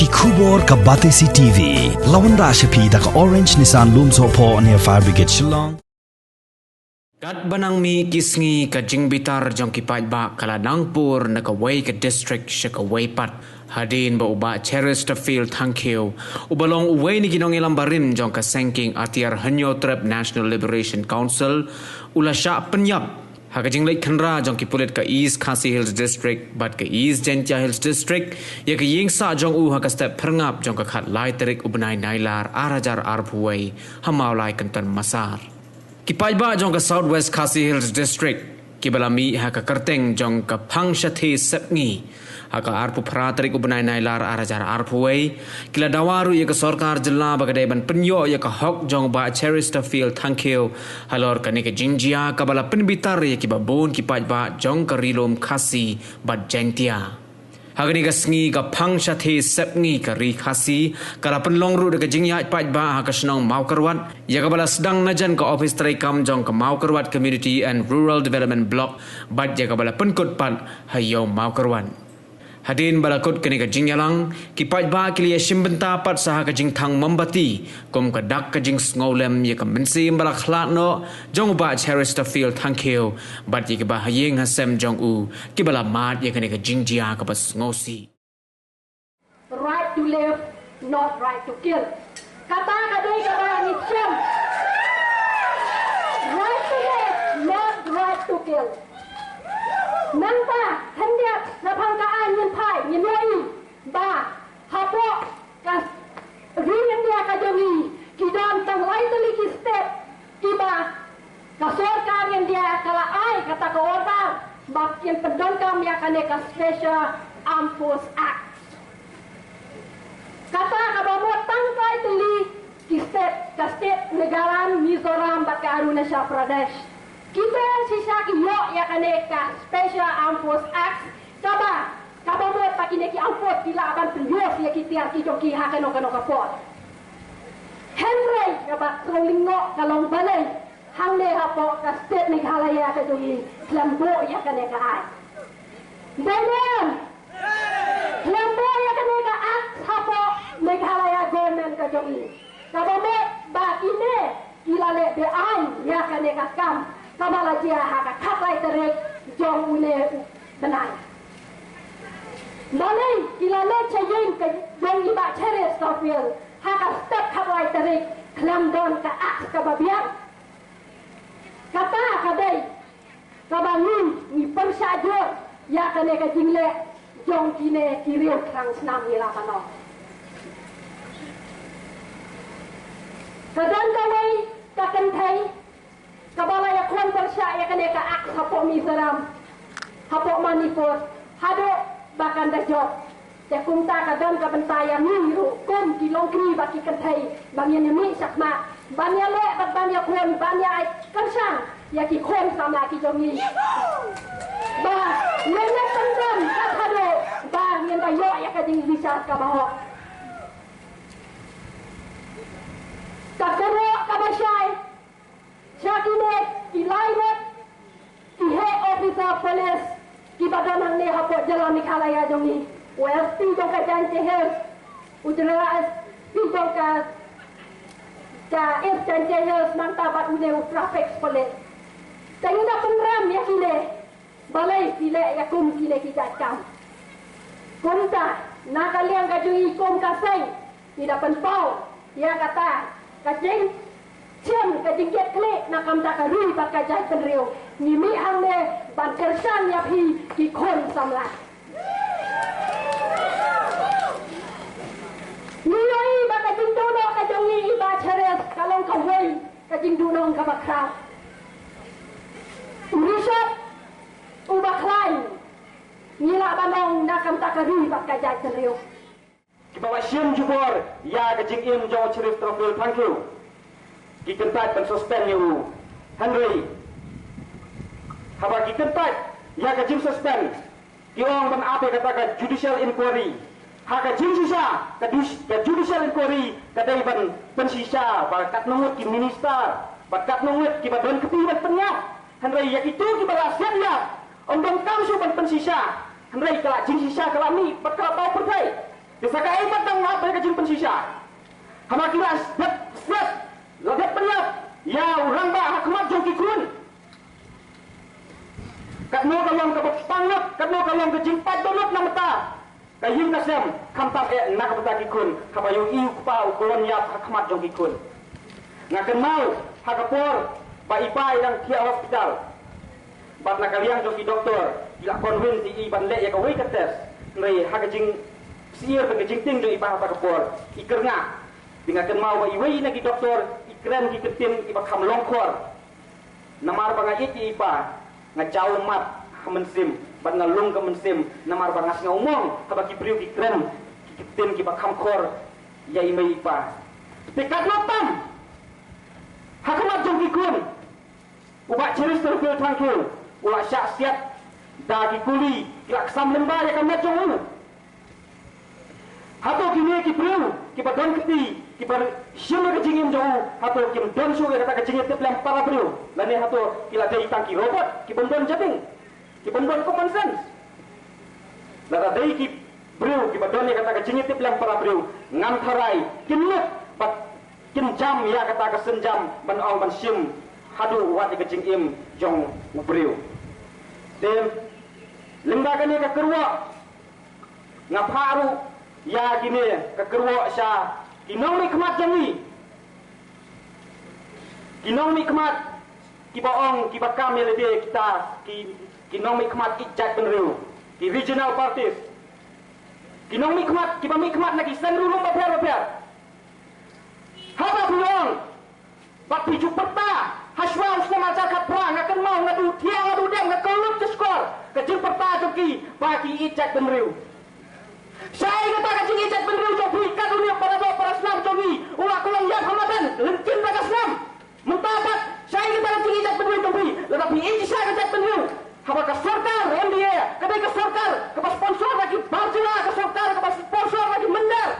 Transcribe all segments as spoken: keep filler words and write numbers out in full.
Khubor ka Batesi T V. La wanrah sha phi da ka Orange Nissan Lumsohphoh near Fire Brigade Shillong. Katba nang mih ki sngi, ka jingbitar jong ki paidbah ka la nang pur na kawei ka district sha kawei pat, hadien ba u Bah Cheristerfield Thangkhiew, uba long uwei na ki nongïalam barim jong ka Sengking Atiar Hynñiewtrep National Liberation Council, u la shah pynïap ha ka jingleit khynra jong ki pulit ka East Khasi Hills District bad ka East Jaintia Hills District ïa ka ïing sah jong u ha ka step phyrngap jong ka khatlai tarik u bnai Nailar ar hajar arphew wei ha Mawlai Kynton Massar. Ki paidbah jong ka South West Khasi Hills District kiba la mih ha ka kyrteng jong ka Phangshathe Sepngi ha ka arphew phra tarik u bnai Nailar ar hajar arphew wei, ki la dawa ruh ïa ka sorkar jylla ba ka dei ban pynïoh ïa ka hok jong u Bah Cheristerfield Thangkhiew halor kane ka jingjia kaba la pynbitar ïa kiba bun ki paidbah jong ka Ri Lum Khasi bad Jaintia. Ha kane ka sngi, ka Phangshathe Sepngi ka Ri Khasi ka la pynlong ruh da ka jingïaid paidbah ha ka shnong Mawkyrwat, ïa kaba la sdang najan ka ophis treikam jong ka Mawkyrwat Community and Rural Development Block bad ïa kaba la pynkut pat ha Ïew Mawkyrwat. Hadien ba la kut kane ka jingïalang, ki paidbah ki la ïashim bynta pat sa ha ka jingthang mombati kum ka dak ka jingsngewlem ïa ka mynsiem ba la khlad noh jong u Bah Cheristerfield Thangkhiew bad ïa kiba ha ïing ha sem jong u kiba la mad ïa kane ka jingjia kaba sngewsih. Right to live, not right to kill. Kata ka dei kaba ngi shem. Right to live, not right to kill. Nangta, hynrei shaphang ka aiñ ngin phai, ngin ïohi ba hapoh ka ri India ka jong ngi, ki don tang lai tylli ki state kiba ka sorkar India ka la ai kata ka order ba kin pyndonkam ïa kane ka Special Armed Force Act. Kata kaba mut tang lai tylli ki state, ka state Nagaland, Mizoram bad ka Arunachal Pradesh, kita shisha ki ïoh ïa kane ka Special Armed Force Act, kaba, kaba mut ba kine ki armed force ki lah ban pynïoh ïa ki tiar ki jong ki ha kano kano ka por. Hynrei kaba sngewlyngngoh ka long balei hangne hapoh ka state Meghalaya ka jong ngi khlem buh ïa kane ka aiñ. Balei khlem buh ïa kane ka act hapoh Meghalaya government ka jong ngi? Kaba mut ba kine ki la leh be-aiñ ïa kane ka kam kaba la jia ha ka khatlai tarik jong une u bnai. Balei ki la leit sha ïing ka jong i Bah Cheristerfield ha ka step khatlai tarik khlem don ka act kaba biang? Kata ka dei kaba ngi, ngi pyrshah jur ïa kane ka jingleh jong kine ki riew thrang snam ngi la pynlong. Ka don kawei ka kynthei kaba la ïakhun pyrshah ïa kane ka act hapoh Mizoram, hapoh Manipur, haduh ba kan da jop. Te kumta ka don ka bynta ïa ngi ruh kum ki longkmie bad ki kynthei ba ngin ïa mih shakhmat ban ïaleh bad ban ïakhun, ban ïa ai kyrshan ïa ki khun samla ki jong ngi. Ba ngin ïa pyndonkam haduh ba ngin da ïoh ïa ka jingbishar kaba hok. Ka kyrwoh kaba shai sha kine ki lai ngut ki heh officer police kiba don hangne hapoh jylla Meghalaya jong ngi. U S P jong ka Jaintia Hills, u General S P jong ka, ka East Jaintia Hills, nangta bad une u traffic police. Te ngi da pynrem ïa kine. Balei ki leh ïa kum kine ki jait kam? Kumta na ka liang ka jong ngi kum ka seng, ngi da pynpaw ïa kata ka jingshim, ka jingkitkhlieh na ka bynta ka ri bad ka jaitbynriew. Ngi mih hangne ban kyrshan ïa phi ki khun samla. Ngi ïohi ba ka jingduh noh ka jong ngi i Bah Cheris ka long kawei ka jingduh noh kaba khraw. U Richard uba khlaiñ, ngi lah ban ong, na ka bynta ka ri bad ka jaitbynriew. Kiba la shim jubor ïa ka jingim jong u Cheristerfield Thangkhiew, ki kyntait ban suspend ïa u. Hynrei haba ki kyntait ïa ka jingsuspend, ki ong ban ap ïa kata ka judicial inquiry. Ha ka jingshisha, ka dus-, ka judicial inquiry ka dei ban pynshisha ba katno ngut ki minister bad katno ngut kiba don kti ban pynïap. Hynrei ïa kito kiba la siat ïap, ym donkam shuh ban pynshisha. Hynrei ka la jingshisha ka la mih bad ka la tau pyrthei. Te sa kaei pat dang ka jingpynshisha. Haba ki la dep stet, la dep pynïap ïa u rangbah ha khmat jong ki khun. Katno ka long kaba pang lut, katno ka long ka jingpait dohnud na bynta ka ïing ka sem, khamtam eh na ka bynta ki khun, haba ïohi u kpa u khlem ïap ha khmat jong ki khun. Nga kynmaw ha ka por ba i pa i dang thiah hospital, bad na ka liang jong ki doktor ki la convince ïa i ban leh ïa kawei ka test. Hynrei ha ka jingsyier bad ka jingtieng jong i pa ha kata ka por, i kyrngah. Te nga kynmaw ba iwei na ki doktor i kren ki ktien kiba kham longkhor. Namar ba nga ïeit ïa i pa, nga jaw mat ha mynsiem bad nga lung ka mynsiem, namar ba nga sngew mong haba ki briew ki kren ki ktien kiba kham khor ïa i mei i pa. Te katno tam ha khmat jong ki khun, u Bah Cheristerfield Thangkhiew u la shah siat da ki kuli, ki la ksam lyngba ïa ka met jong u. Hato kine ki briew kiba don kti, kiba shim ïa ka jingim jong u, hato kim don shuh ïa kata ka jingïatiplem para briew? Lane hato ki la dei tang ki robot kibym don jading, kibym don common sense? Lada dei ki briew kiba don ïa kata ka jingïatiplem para briew, ngan tharai kin lut bad kin jam ïa kata ka sienjam ban ong ban shim haduh wat ïa ka jingim jong u briew. Te lyngba kane ka kyrwoh, nga phah ruh ïa kine ka kyrwoh sha ki nongmihkhmat jong ngi. Ki nongmihkhmat kiba ong, kiba kam ïa lade kita ki, ki nongmihkhmat ïeit jaitbynriew, ki regional parties. Ki nongmihkhmat kiba mihkhmat na ki seng riewlum bapher bapher. Haba phi ong bad phi ju pyrta ha shuwa u snem arhajar khatphra, nga kynmaw, nga duh thiah, nga duh dem, nga kyllut ka shkor ka jingpyrta jong ki ba ki ïeit jaitbynriew. Shaei kata ka jingïeit jaitbynriew jong phi? Katno u para doh para snam jong ngi u la khlong ïap ha madan lyngkhin da ka snam. Mynta pat shaei kata ka jingïeit jaitbynriew jong phi? Lada phi ïeit shisha ka jaitbynriew, haba ka sorkar M D A ka dei ka sorkar kaba sponsor da ki bar jylla, ka sorkar kaba sponsor da ki mynder.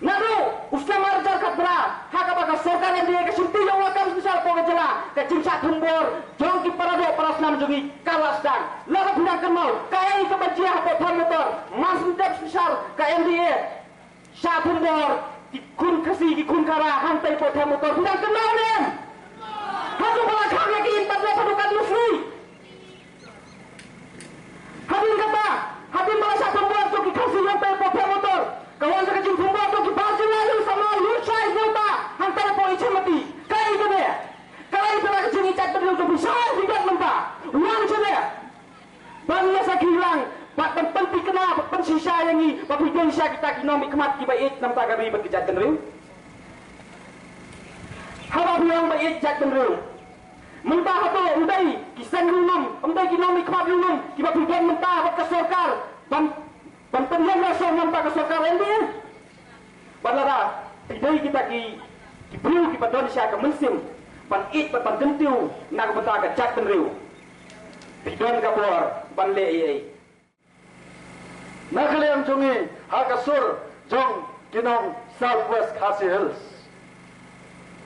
Naduh u snem arhajar khatphra, ha kaba ka sorkar M D A ka shim ïa u kam synshar hapoh ka jylla, ka jingshah thombor jong ki para doh para snam jong ngi ka la sdang. Lada phi dang kynmaw, kaei kaba jia hapoh Them Motor, mar shu dep synshar ka M D A, shah thombor ki khun Khasi, ki khun Khara hangtai hapoh Them Motor, phi dang kynmaw ne em? Hato ba la kham ïa ki internet haduh katno sngi? Hadien kata, hadien ba la shah thombor jong ki Khasi hangtai hapoh Them Motor, ka wan sa ka jingthombor jong ki bar jylla, ïa u samla Lutshai Newta hangtai hapoh Ichamati. Kaei kane? Kaei kata ka jingïeit jaitbynriew jong phi? Shaei phi bret mynta? Wan shane ban ïa sakhi lang bad ban pynthikna bad pynshisha ïa ngi ba phi don sha kita ki nongmihkhmat kiba ïeit na bynta ka ri bad ka jaitbynriew. Haba phi ong ba ïeit jaitbynriew, mynta hato ym dei ki seng riewlum, ym dei ki nongmihkhmat riewlum kiba phi don mynta bad ka sorkar ban, ban pynïeng rasong na bynta ka sorkar M D A? Bad lada phi dei kita ki, ki briew kiba don sha ka mynsiem ban ïeit bad ban kyntiew na ka bynta ka jaitbynriew, phi don ka bor ban leh ei ei. Na ka liang jong ngi ha ka sur jong ki nong South West Khasi Hills,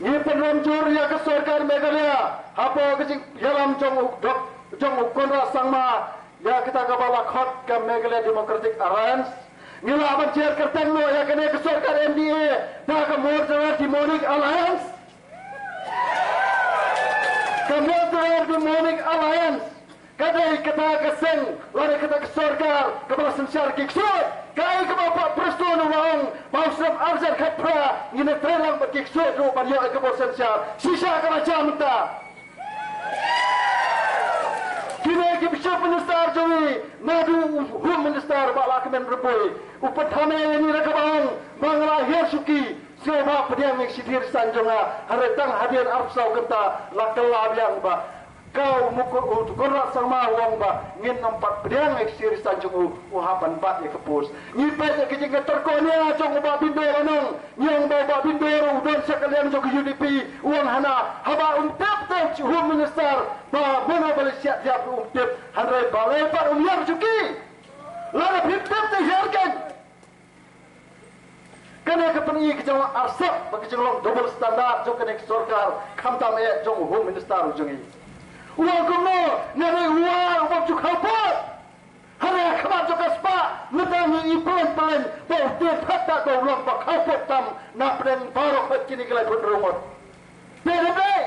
ngi pynrem jur ïa ka sorkar Meghalaya hapoh ka jingïalam jong u dok, jong u Conrad Sangma ïa kita kaba la khot ka Meghalaya Democratic Alliance. Ngi lah ban jer kyrteng noh ïa kane ka sorkar M D A da ka Moderater Demonic Alliance. Ka Moderater Demonic Alliance ka dei kata ka seng lane kata ka sorkar kaba la synshar ki ksuid. Kaei kaba Bah Prestone u la ong ba u snem arhajar khatphra ngin ïatrei lang bad ki ksuid ruh ban ïoh ïa ka bor synshar. Shisha ka la jia mynta. Kine ki Chief Minister jong ngi, naduh u Home Minister Bah Lahkmen Rymbui u pynthame ïa ngi da kaba ong ba nga la hiar shuki, sngewbha pdiang ïa ka shithi resign jong nga. Hynrei tang hadien arphew saw kynta la kylla biang ba ka u Mukul, u Conrad Sangma u ong ba ngin ym pat pdiang ïa ka shithi resign jong u, u hap ban bat ïa ka post. Ngi peit ïa ka jingkynter kawei jong u Bah Bindo Lanong. Ngi ong ba u Bah Bindo u don sha ka liang jong ka U D P, u ong hana, haba um tip te u Home Minister ba mano ba la shah thiah, um tip, hynrei balei pat um hiar shuki? Lada phim tip te hiar kein. Kane ka pyni ka jinglong arsap bad ka jinglong double standard jong kane ka sorkar, khamtam eh jong u Home Minister u jong ngi. U ong kumno, nga dei u war u bym ju khaw pud. Hynrei Ba jong ka spah mynta ngi i plen plen ba u tieng phet ta ba u long ba khawpot tam na pdeng baroh phet kine ki lai phew hynriew ngut. Te dei dei.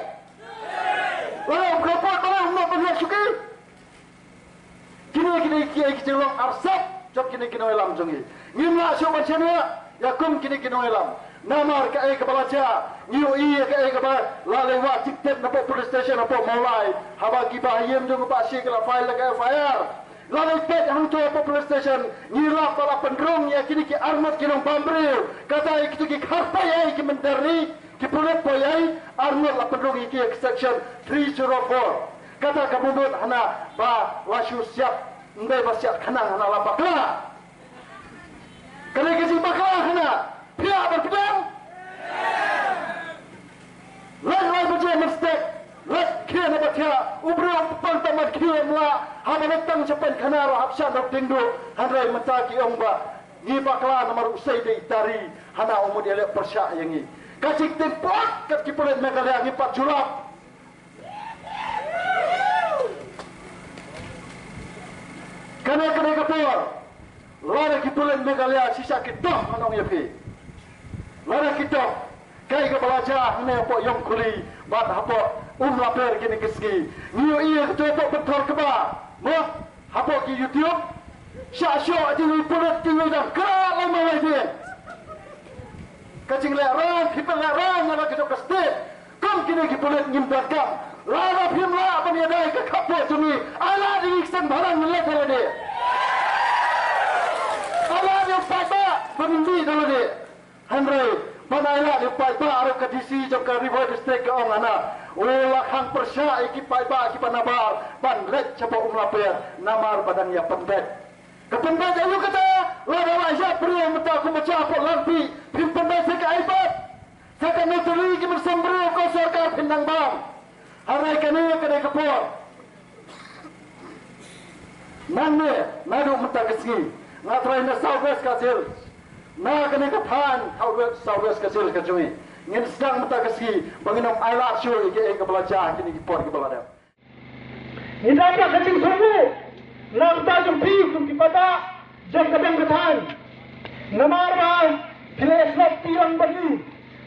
Wala u khawpot ba u long ba ngi shuki. Kine kine ki ki jinglong arsap jong kine ki nongïalam jong ngi. Ngim lah shuh ban shaniah ïa kum kine ki nongïalam. Namar kaei kaba la jia, ngi ïohi ïa kaei kaba la leit wad tik tik napoh police station napoh Mawlai. Haba ki bahaïing jong u Bah Shi ki la file ïa ka F I R. La leit peit hangto hapoh police station, ngi lap ba la pynrung ïa kine ki arngut ki nongbam briew. Kata ïa kito ki kharpei ei ki mynder ri, ki pulit poi ei, arngut la pynrung ïa ki ïa ka section three zero four. Kata ka mut hana ba la shu siat, ym dei ba siat khnang hana la bakla. Ka dei ka jingbakla hana, phi ïa ban pdiang. Lait lait baje mynstep, lait khie na ba thiah, u briew u pang tang mat khie ym lah, haba leit tang sha pynkhana ruh hap shah na u dieng duh, hynrei mynta ki ong ba ngi bakla namar u sei dei tari, hana u mut ïaleh pyrshah ïa ngi. Ka jingtieng pyrshah kat ki pulit Meghalaya ngi pat ju lap. Kane kane ka por, lada ki pulit Meghalaya shisha ki doh ngan ong ïa phi. Lada ki doh, kaei kaba la jia hangne hapoh Ïongkhuli bad hapoh Umlaper kine ki sngi. Ngi ïohi ïa kato hapoh Pynthorkba, mo, hapoh ki YouTube. Shah shoh ïa ki pulit ki ngi dang kra la ma lai dien. Ka jinglehrain, phi pynlehrain na la ka jong ka state. Kum kine ki pulit ngim donkam. Lada phim lah ban ïada ïa ka khappud jong ngi, ai lad ïa ngi ki seng bhalang ngin leit ha lade. Ai lad ïa u paidbah ban ym dih ha lade. Hynrei ban ai lad ïa u paidbah ruh ka D C jong ka Ri Bhoi District ka ong hana u la khang pyrshah ïa ki paidbah kiba nabar ban leit shapoh Umlaper namar ba dang ïa pynbeit. Ka pynbeit aïu kata? Lada la ïa briew mynta kum ba jia hapoh Langpih, phim pynbeit sa kaei pat? Sa ka notary ki mynsiem briew ko sorkar phin dang bam. Hynrei kane ka dei ka por. Nangne, naduh mynta ka sngi, nga trai na South West Khasi Hills. Na kane ka thaiñ South West, South West Khasi Hills ka jong ngi. Ngin sdang mynta ka sngi ba ngin ym ailad shuh ïa kaei kaba la jia ha kine ki por kiba la dep. Ngi dap da ka jingsngewbha na ka bynta jong phi kum ki paidbah jong ka dong ka thaiñ. Namar ba phi la ïasyllok ti lang bad ngi.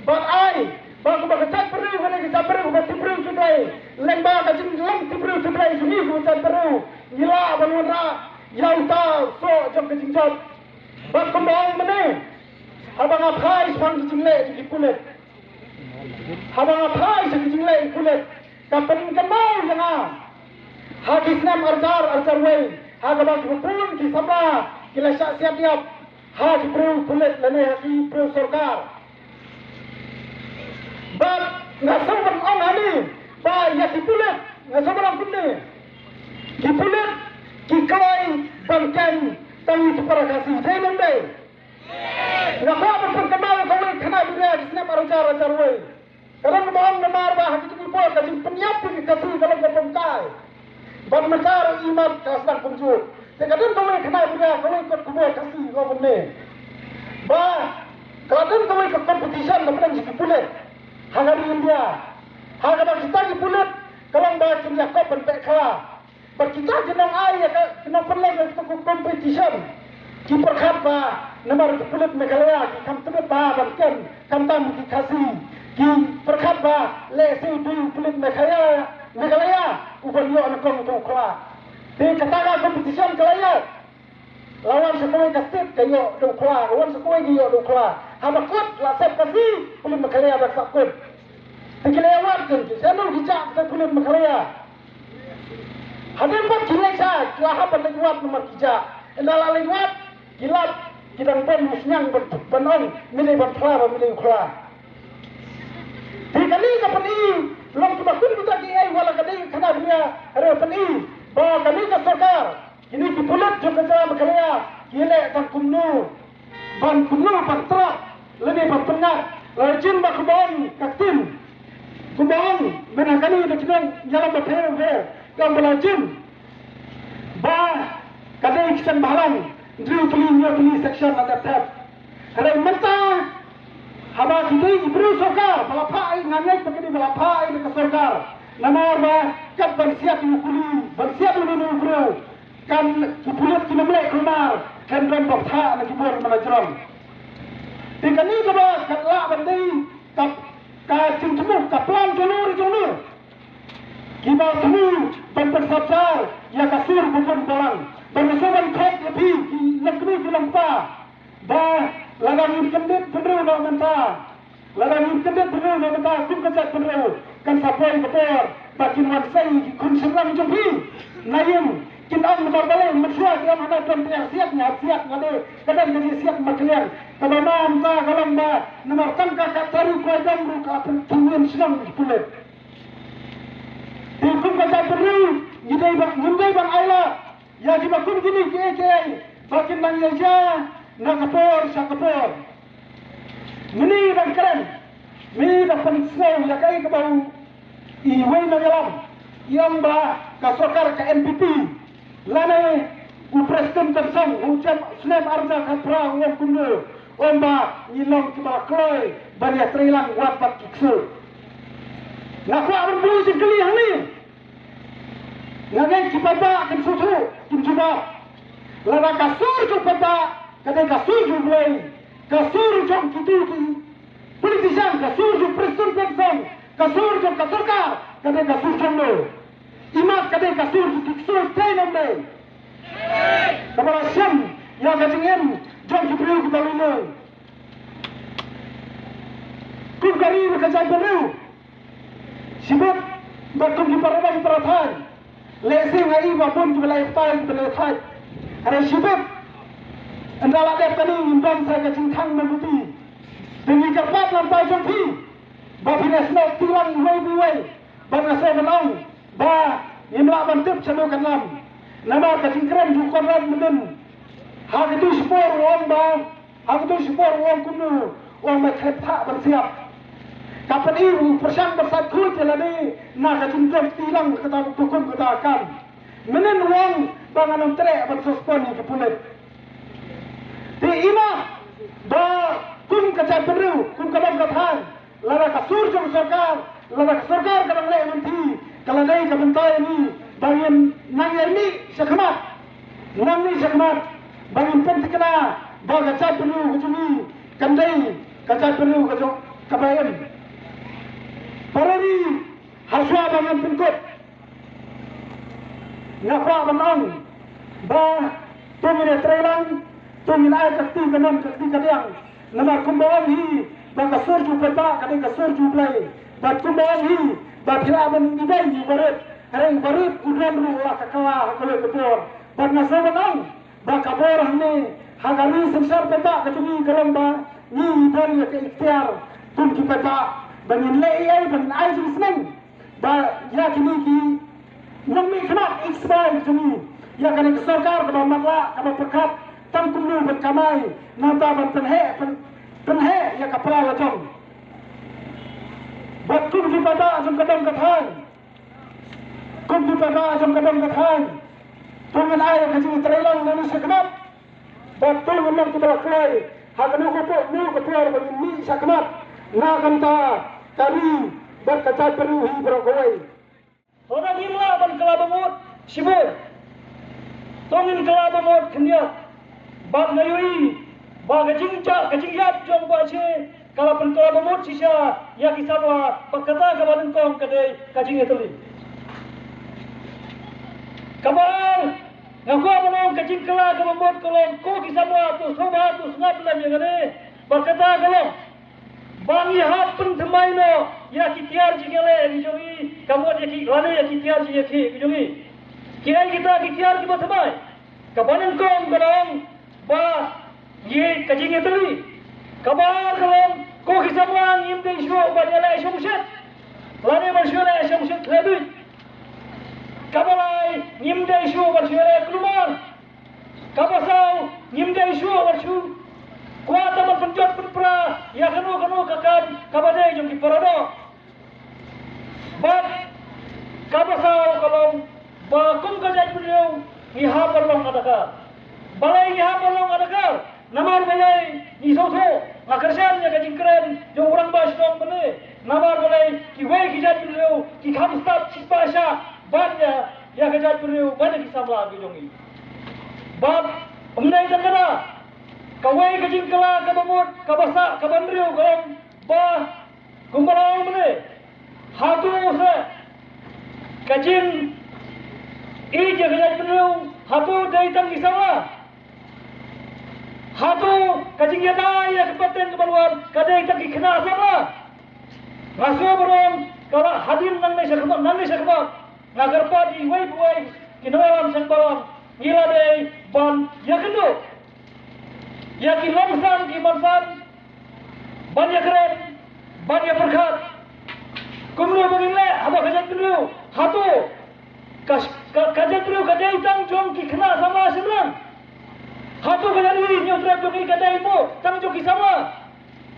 Bad ai ba kumba ka jaitbynriew ka dei ka jaitbynriew kaba tip briew tip Blei, lyngba ka jinglong tip briew tip Blei jong ngi kum ka jaitbynriew ngi lah ban wanrah ïa uta u soh jong ka jingjot. Bad kumba ong mynne, haba nga phai shaphang ki jingleh jong ki pulit, haba nga phai sha ki jingleh ki pulit, ka pynkynmaw ïa nga ha ki snem ar hajar ar hajar wei, ha kaba ki bakun ki samla ki la shah siat ïap ha ki briew pulit lane ha ki briew sorkar. Bad nga sngew ban ong hangne ba ïa ki pulit nga sngew ban ong kumne, ki pulit ki kloi ban kem tang ïa ki para Khasi, dei ne ym dei? Nga kwah ban pynkynmaw ïa kawei ka khana Bria ki snem ar hajar ar hajar wei. Ka don kaba ong namar ba ha kito ki por ka jingpynïap ïa ki Khasi ka long kaba ym kai. Bad mynta ruh imat ka sdang kumjuh. Te ka don kawei ka khana Bria, kawei kot khubor Khasi ka ong kumne, ba ka don kawei ka competition na pdeng jong ki pulit ha ka ri India, ha kaba kita ki pulit ka long ba kin ïakob ban peit khala. Bad kita ki nongai ïa ka, ki nongpynlong ïa ka competition ki pyrkhat ba namar ki pulit Meghalaya ki kham tbit bha ban kem, khamtam ki Khasi, ki pyrkhat ba lehse u dei u pulit Meghalaya, Meghalaya uban ïoh nyngkong uta u khla. Te kata ka competition ka la ïaid. La wan sha kawei ka state ka ïoh da u khla, la wan sha kawei ka ïoh da u khla. Haba kut la sep Khasi, pulit Meghalaya da sah kut. Te ki la ïa wad kin ki, shano ki jah kita pulit Meghalaya. Hadien pat ki leit shai, ki la hap ban leit wad namar ki jah. Ynda la leit wad, ki lap, ki dang bun u sniang ban, ban ong, me dei ban phla ba me dei u khla. Te kane ka pyni, long kiba kum kita kiei, wat la ka dei ka khana Bria, hynrei pyni ba kane ka sorkar, kine ki pulit jong ka jylla Meghalaya ki leh tang kumno ban kumno ban trap lane ban pynngat. La jin ba kumba ong ka ktien, kumba ong mynta kane da ki nongïalam bapher bapher, ka ong ba la jin ba ka dei ki seng bhalang, hynriew tylli hynñiew tylli section la dep thep. Hynrei mynta haba ki dei ki briew sorkar ba la phah ei, nga ngeit ba ki dei ba la phah ei da ka sorkar. Namar ba kat ban siat ïa u kuli, ban siat ïa u briew, Kan ki pulit ki ym leh kumar, kan don bapha na ki bor mana jrong. Te kane kaba ka lah ban dei ka, ka jingthmu, ka plan jong u ri jong u. Kiba thmu ban pynsabtar ïa ka sur bun balang. Ban sa ban khot ïa phi ki longkmie ki longkpa. Ba lada ngim kyndit bynriew na mynta, lada ngim kyndit bynriew na mynta, kum ka jaitbynriew kan sa poi ka por ba kin wan sei ki khun shynrang jong phi. Na ïing kin ong ba balei mynshuwa ki ong hana don phi siat, nga siat, nga dei ka don ka jingsiat markylliang. Kaba ma mynta ka long ba namar tang ka ka tari koi dong ruh ka pynthangwin shnong ki pulit. Te kum ka jaitbynriew ngi dei ba, ngim dei ban ailad ïa kiba kum kine kiei kiei ba kin nang ïaid na ka por sha ka por. Mynne ban kren, mynne ban pynsngew ïa kaei kaba u, iwei na ïalam i ong ba ka sorkar ka N P P lane u Prestone Tynsong u jem snem arhajar khatphra u ong kumno, u ong ba ngi long kiba la kloi ban ïatreilang wat bad ki ksuid. Nga kwah ban buh jingkylli hangne. Nga ngeit ki paidbah kin sngewthuh, kin jubab. Lada ka sur jong paidbah ka dei ka sur jong U Blei, ka sur jong kitu ki politician, ka sur jong Prestone Tynsong, ka sur jong ka sorkar ka dei ka sur jong no? Imat ka dei ka sur jong ki ksuid te ne em dei? Kaba la shem ïa ka jingim jong ki briew kiba luinong. Kum ka ri ka jaitbynriew. Shibit bad kum ki para dang para thaiñ. Lehse nga i ba bun kiba la ïa thaiñ kiba la ïa thaiñ. Hynrei shibit ynda la dep kane ngim don sa ka jingthang na buti. Te ngi kyrpad na bynta jong phi ba phin ïasnoh kti lang iwei pa iwei. Bad nga sngewbha ban ong ba ngim lah ban tip shano kan lam. Namar ka jingkren jong u Conrad Menden ha katu shipor u ong ba Ha katu shipor u ong kumno, u ong ba khlem thah ban siap. Ka pyni u pyrshang ban sait khuid ïa lade na ka jingdon kti lang kata ka hukum kata ka kam. Mynnin u ong ba ngan ym treh ban suspend ïa ki pulit. Te i ma ba kum ka jaitbynriew, kum ka dong ka thaiñ, lada ka sur jong sorkar, lada ka sorkar ka dang leh lynti, ka la dei ka bynta ïa ngi ba ngin nang ïaid mih shakhmat. Nang mih shakhmat ba ngin pynthikna ba ka jaitbynriew ka jong ngi kan dei ka jaitbynriew ka jong kaba im. Para ri, ha shuwa ba ngan pynkut, nga kwah ban ong ba to ngin ïatreilang, to ngin ai ka kti ka nam ka kti ka diang. Namar kumba ong hi ba ka sur jong u paidbah ka dei ka sur jong U Blei. Bad kumba ong hi ba phi lah ban ïadei ïa u barit, hynrei u barit u don ruh la ka kylla ha kawei ka bor. Bad nga sngewbha ban ong ba ka bor hangne ha ka ri synshar paidbah ka jong ngi ka long ba ngi don ïa ka iktiar kum ki paidbah ba ngin leh ei ei, ba ngin ai jingsneng ba ïa kine ki nongmihkhmat, i spy jong ngi, ïa kane ka sorkar kaba matlah, kaba pyrkhat tang kumno ban kamai, nangta ban pynheh, pyn-, pynheh ïa ka para la jong. Bad kum ki paidbah jong ka dong ka thaiñ, kum ki paidbah jong ka dong ka thaiñ, to ngin ai ka jingtreilang nangne shakhmat. Bad to ngin long kiba la kloi ha kano ka por, kano ka por ba ngin mih shakhmat na ka bynta ka ri bad ka jaitbynriew hi baroh kawei. To ngim lah ban kylla bamut shibun. To ngin kylla bamut khyndiat. Bad nga ïohi ba ka jingjah, ka jingïap jong u Bah Syieng ka la pynkylla bamut shisha ïa ki samla, bad kata kaba nyngkong ka dei ka jingïatylli. Kaba ar, nga kwah ban ong ka jingkylla kaba mut ka long ko ki samla to sngewbha to sngap lem ïa kane. Bad kata ka long ba ngi hap pynthymmai noh ïa ki tiar jingïaleh ki jong ngi, ka mut ïa ki, lane ïa ki tiar jingïaleh ki jong ngi. Kiei kita ki tiar kiba thymmai? Kaba nyngkong ka long ba ngi ka jingïatylli. Kaba ar ka long ko ki samla ngim dei shuh ban ïaleh shongshit, lane ban shu ïaleh shongshit khlem bit. Kaba lai ngim dei shuh ban shu ïaleh kulmar. Kaba saw ngim dei shuh ban shu kwah tang ban pynjot pynpra ïa kano kano ka kam kaba dei jong ki para doh. Bad kaba saw ka long ba kum ka jaitbynriew ngi hap ban long adakar. Balei ngi hap ban long adakar? Namar balei? Ngi sngewthuh, nga kyrshan ïa ka jingkren jong u rangbah shnong mynne. Namar balei? Kiwei ki jaitbynriew ki kham stad shispah shah ban ïa, ïa ka jaitbynriew ban ïa ki samla ki jong ngi. Bad ym dei tang kata, kawei ka jingkylla kaba mut, kaba sah, kaba hynriew ka long ba, kumba la ong mynne, hato se ka jingïeit ïa ka jaitbynriew hato dei tang ki samla? Hato ka jingïada ïa ka pateng kaba la wan ka dei tang ki khynnah samla? Nga sngew ba ong ka la hadien nangne shakhmat, nangne shakhmat, nga kyrpad ïa iwei pa iwei ki nongïalam seng balang, ngi la dei ban ïakynduh ïa ki longsan ki mansan, ban ïakren, ban ïapyrkhat. Kumno ba ngin leh haba ka jaitbynriew, hato ka, ka, ka jaitbynriew ka dei tang jong ki khynnah samla shynrang? Hato ka jaitbynriew, Hynñiewtrep jong ngi ka dei mo tang jong ki samla?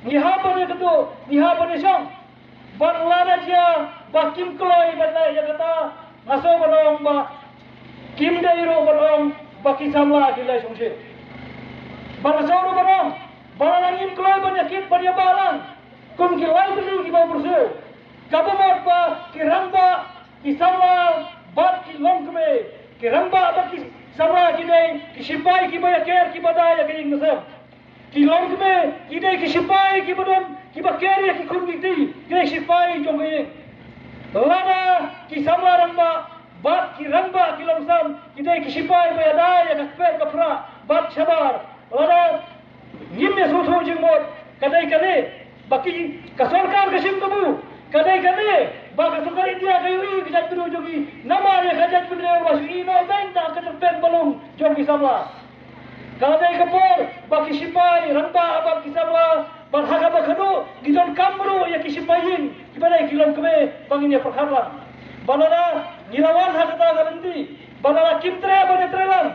Ngi hap ban ïakynduh, ngi hap ban ïashong. Bad lada jia ba kim kloi ban leh ïa kata, nga sngew ban ong ba kim dei ruh ban ong ba ki samla ki la shongshit. Bad nga sngew ruh ban ong ba lada ngim kloi ban ïakit ban ïabah lang kum ki lai tylli kiba pyrshah, kaba mut ba ki rangbah, ki samla bad ki longkmie, ki rangbah bad ki samla ki dei ki shipai kiba ïaker, kiba da ïa ka ïing ka sem. Ki longkmie ki dei ki shipai kiba don, kiba ker ïa ki khun ki kti, ki dei shipai jong ka ïing. Lada ki samla rangbah bad ki rangbah ki longsan ki dei ki shipai ba ïada ïa ka kper ka phra bad shabar, lada ngim ïasngewthuh jingmut, ka dei kane ba ki, ka sorkar ka shim kabu, ka dei kane ba ka sorkar India ka ïohi ïa ka jaitbynriew jong ngi, namar ïa ka jaitbynriew ba shu ïehnoh beiñ da ka tyrpeng ba lung jong ki samla. Ka dei ka por ba ki shipai rangbah bad ki samla, bad ha kaba khatduh ngi donkam ruh ïa ki shipai ïing kiba dei ki longkmie ba ngin ïapyrkhat lang. Ba lada ngi la wan ha kata ka lynti, ba lada kim treh ban ïatrei lang,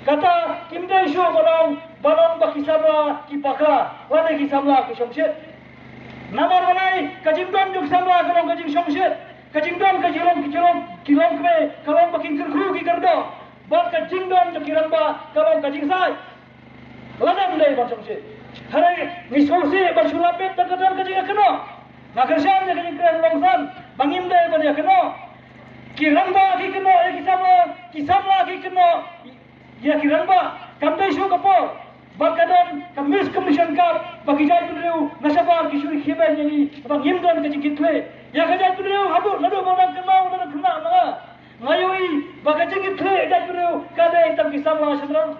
kata kim dei shuh ban ong, ban ong ba ki samla ki bakla lane ki samla ki shongshit. Namar balei? Ka jingdon jong ki samla ka long ka jingshongshit. Ka jingdon ka jinglong, ki jinglong, ki longkmie ka long ba kin kyrkhu ki kyrdoh. Bad ka jingdon jong ki rangbah ka long ka jingsaid. Lada ym dei ban shongshit, hynrei ngi sngewsih ban shu lap beit da ka don ka jingïakynnoh. Nga kyrshan ïa ka jingkren longsan ba ngim dei ban ïakynnoh. Ki rangbah ki kynnoh ïa ki samla, ki samla ki kynnoh ïa ki rangbah. Kam dei shuh ka por ba ka don ka miscommunication kaba ki jaitbynriew na shabar ki shu khie beiñ ïa ngi ba ngim don ka jingkitkhlieh ïa ka jaitbynriew. Haduh naduh ba dang kynmaw, ba dang khynnah ma nga, nga ïohi ba ka jingkitkhlieh jaitbynriew ka dei tang ki samla shynrang.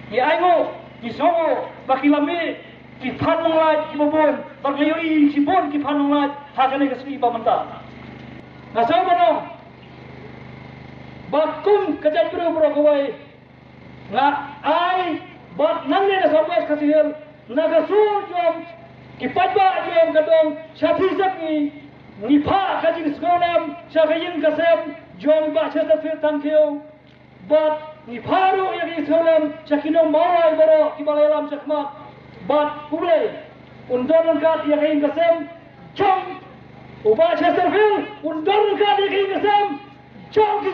Ngi ainguh, ngi sngewnguh ba ki la mih ki phad nonglait kiba bun, bad nga ïohi shibun ki phad nonglait ha kane ka sngi ba mynta. Nga sngew ban ong ba kum ka jaitbynriew baroh kawei, nga ai bad nangne na South West Khasi Hills, na ka sur jong ki paidbah jong ka dong Shathie Sepngi, ngi phah ka jingsngewlem sha ka ïing ka sem jong Bah Chesterfield Thangkhiew. Bad ngi phah ruh ïa ka jingsngewlem sha ki nong Mawlai baroh kiba la ïalam shakhmat. Bad U Blei un don ryngkat ïa ka ïing ka sem jong u Bah Chesterfield, un don ryngkat ïa ka ïing ka sem jong ki,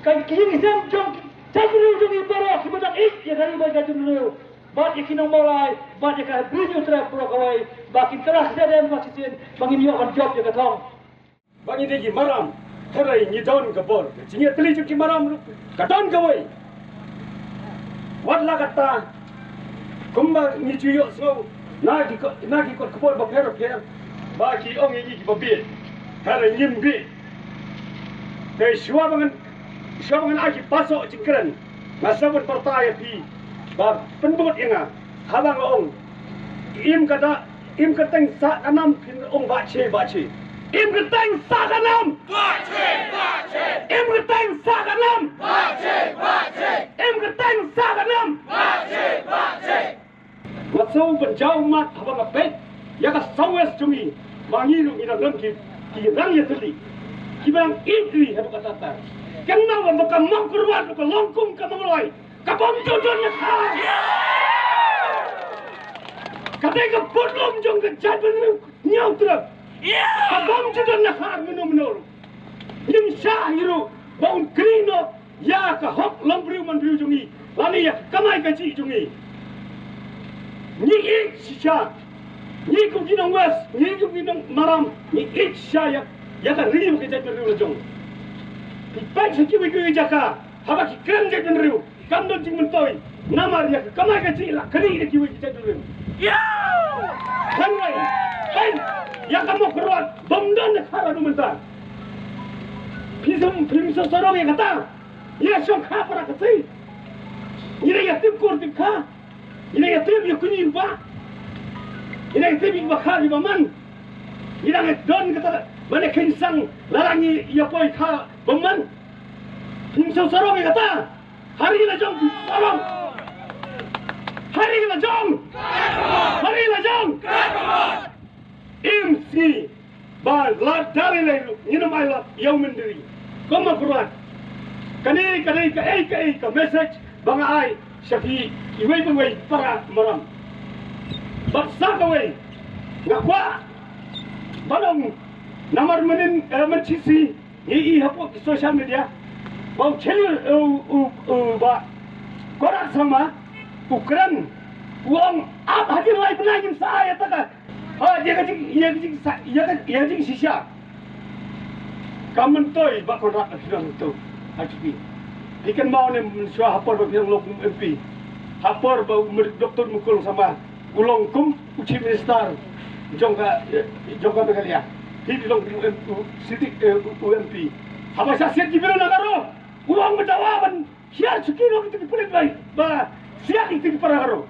ka ïing ka sem jong ki jaitbynriew jong ngi baroh kiba dang ïeit ïa ka ri bad ka jaitbynriew. Bad ïa ki nong Mawlai bad ïa ka Ri Hynñiewtrep baroh kawei, ba kin kylla shisha dem ba shisien ba ngin ïoh ban jop ïa ka thong. Ba ngi dei ki maram, hynrei ngi don ka bor. Ka jingïatylli jong ki maram ruh ka don kawei. Wat la katta, kumba ngi ju ïohsngew na ki ko-, na ki kot khubor bapher bapher ba ki ong ïa ngi kiba bieit, hynrei ngim bieit. Te shuwa ba ngan, shuwa ba ngan ai ki pasoh jingkren, nga sngew ban pyrta ïa phi ba pynbud ïa nga haba nga ong, im ka da, im kyrteng sah ka nam, phin ong Bah Che, Bah Che. Im kyrteng sah ka nam. Bah Che, Bah Che. Im kyrteng sah ka nam. Bah Che, Bah Che. Im kyrteng sah ka nam. Bah Che, Bah Che. Nga sngew ban jaw mat haba nga peit ïa ka South West jong ngi, ba ngi ruh ngi dang don ki, ki rang ïatylli, kiba dang ïeit ri haduh katta katta. Kynmaw ba ka Mawkyrwat ruh ka long kum ka Mawlai. Ka bym ju don na khar. Ka dei ka budlum jong ka jaitbynriew Hynñiewtrep. Ka bym ju don na khar mynno mynno ruh. Ngim shah hi ruh ba un kri noh ïa ka hok longbriew manbriew jong ngi lane ïa ka kamai kajih jong ngi. Ngi ïeit shisha, ngi kum ki nong West, ngi kum ki nong Maram, ngi ïeit shisha ïa, ïa ka ri bad ka jaitbynriew la jong. Phi peit sha kiwei kiwei jaka, haba ki kren jaitbynriew, Kam don jingmyntoi namar ïa ka kamai kajih la kane ïa kiwei ki jaitbynriew. Hynrei ïa ka Mawkyrwat bym don na ka radu mynta. Phi sngewsarong ïa kata? Ïa shong kha para Khasi. Ngi dang ïa tip kur tip kha. Ngi dang ïa tip ïa kñi ba. Ngi dang ïa tip ïa ba kha ïa ba man. Ngi dang ïa don kata ba ne khein sang la la ngi ïa poi kha ba man. Phi sngewsarong ïa kata? Hari la jong phi sngewsarong. Hari la jong. Hari la jong. Im sngi ba la dare lei ruh ngin ym ai lad ïa u mynder. Kum ma Mawkyrwat, kane ka dei kaei kaei ka message ba nga ai sha phi iwei pa iwei para maram. Bad sa kawei nga kwah ban ong namar mynnin, eh, mynshit sngi ngi i hapoh ki social media ba u Chelliah, u, u, u ba Conrad Sangma u kren, u ong ap hadien lai bnai ngin sa ai ïa ta ka Ha, ïa ka jing, ïa ka jing, sa, ïa ka, ïa ka jingshisha. Ka myntoi Bah Conrad, phi dang to. Ha, phi. Phi kynmaw ne mynshuwa ha por ba phi dang long kum M P. Ha por ba u Mer-, Doktor Mukul Sangma u long kum u Chief Minister jong ka, eh, jong ka Meghalaya. Phi long kum u M-, u siti, eh, u, u M P. Haba sha siat ki briew na Garo, u long mynta wa ban Hiar shuki noh kito ki pulit bai ba siat kito ki para Garo.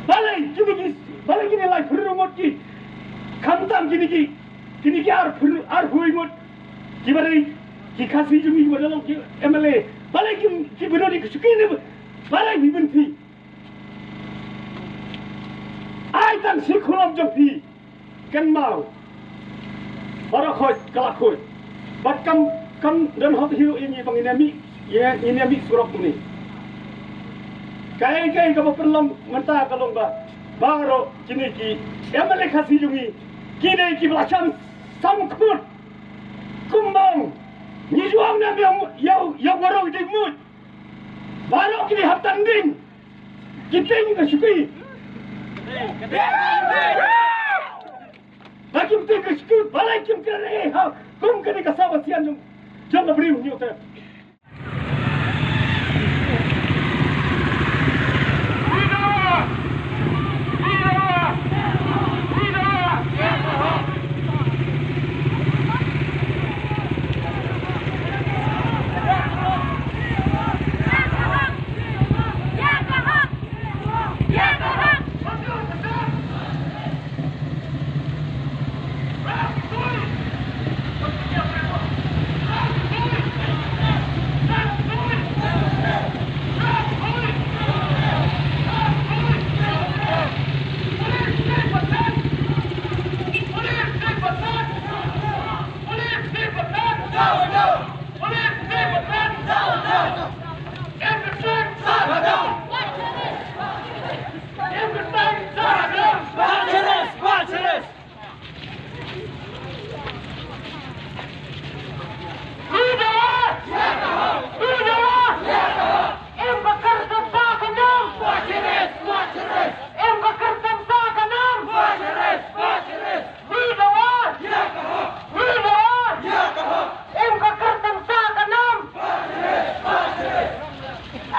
Balei kine ki, balei kine lai phew ngut ki, khamtam kine ki, kine ki ar phew, ar phew ngut ki ba dei ki Khasi jong ngi ki ba dei long ki M L A. Balei ki, ki ba dei ki shuki ne, balei bi pynthi. Ai tang shi khulom jong phi. Kynmaw. Baroh khoit, ka la khoit. Bad kam, kam don hok hi ruh ïa ngi ba ngin ïa mih, ïa, ngin ïa mih surok kumne. Kaei kaei kaba pynlong mynta ka long ba baroh kine ki M L A Khasi jong ngi ki dei kiba la sham sam khmut. Kumba ong, ngi ju ong ne ïa, ïa, ïa baroh ki dei mut. Baroh ki dei hap tang ding. Ki tieng ka shuki. Ba kim tieng ka shuki, balei kim kren eh ha kum kane ka sawa sian jong, jong ka briew hynñiewtrep.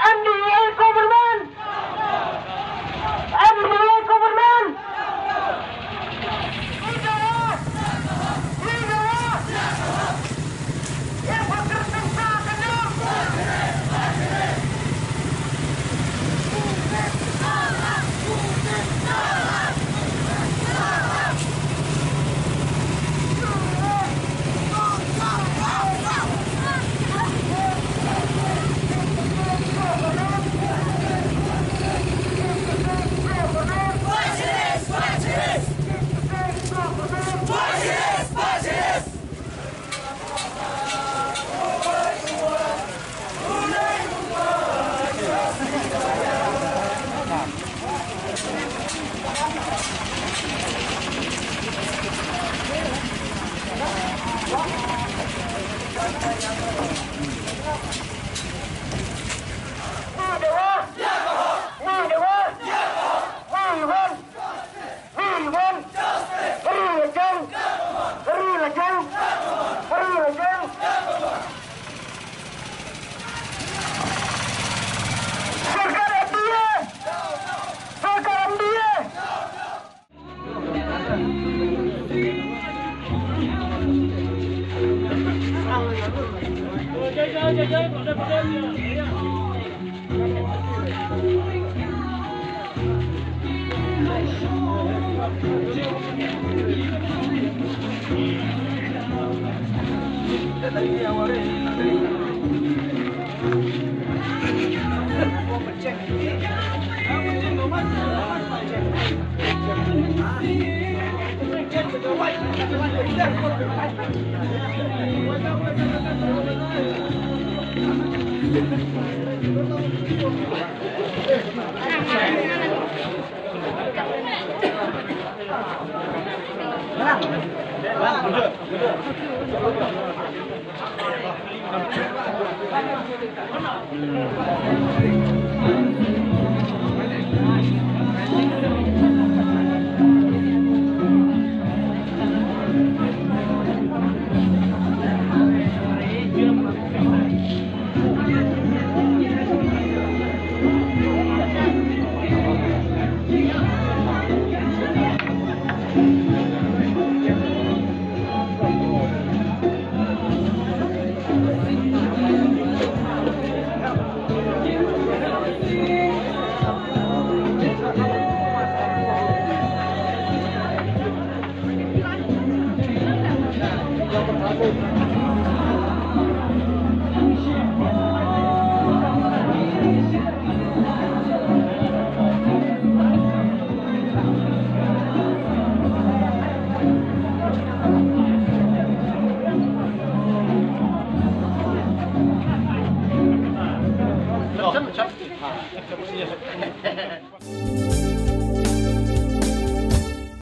N D A government! N D A government!